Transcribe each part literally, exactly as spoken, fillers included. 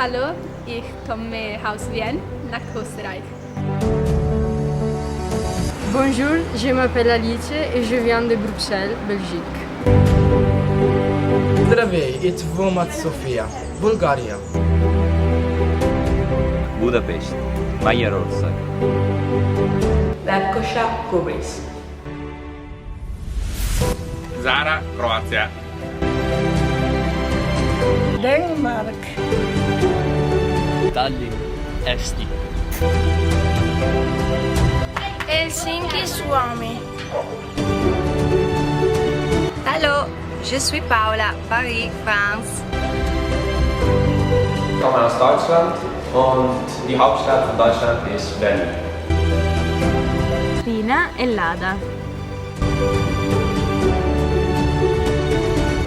Hallo, ich komme aus Wien, nach Österreich. Bonjour, je m'appelle Alice et je viens de Bruxelles, Belgique. Здравей, it's Vomat Sofia, Bulgaria. Budapest, Maja Rosa. Lefkoša, Kobris. Zara, Croazia. Denmark. Tallinn, Esti. Helsinki, Suomi. Hallo, je suis Paola, Paris, France. Ich komme aus Deutschland und die Hauptstadt von Deutschland ist Berlin. Rina, Ellada.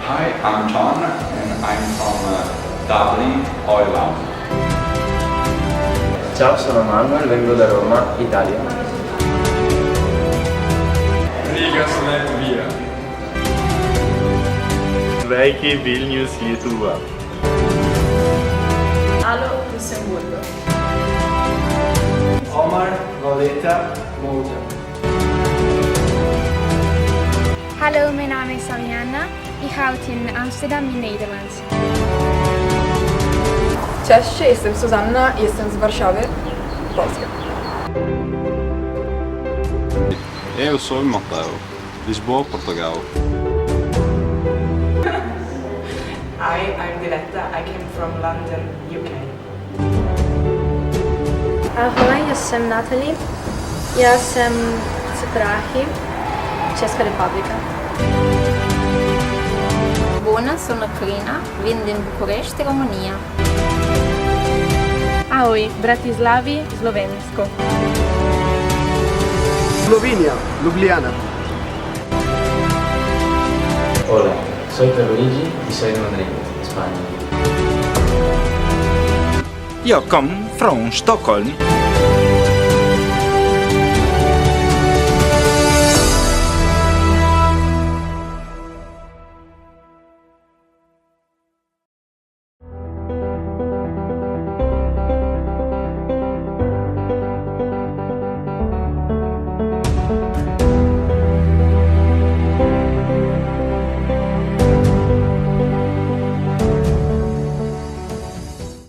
Hi, I'm John and I'm from, uh, Dublin, Ireland. Ciao, sono Manuel, vengo da Roma, Italia. Riga, Latvia. Sveiki, Vilnius, Lietuva. Alo, Lussemburgo. Omar, Valletta, Malta. Hallo, mijn naam is Ariana. Ich woon in Amsterdam in Nederland. Cześć, jestem Suzanna, jestem z Warszawy, Polska. Eu sou Mateo, Lisboa, Portugal. Hi, I'm Diletta. I came from London, U K. Ahoj, já jsem Natalie. Já jsem z Prahy, Česká republika. Bona, sono Crina, vin de Bucuresti, Romania. Ahoj, Bratislavi, Slovensko. Slovenija, Ljubljana. Hola, soy de Luigi y soy de Madrid, España. Io come from Stockholm.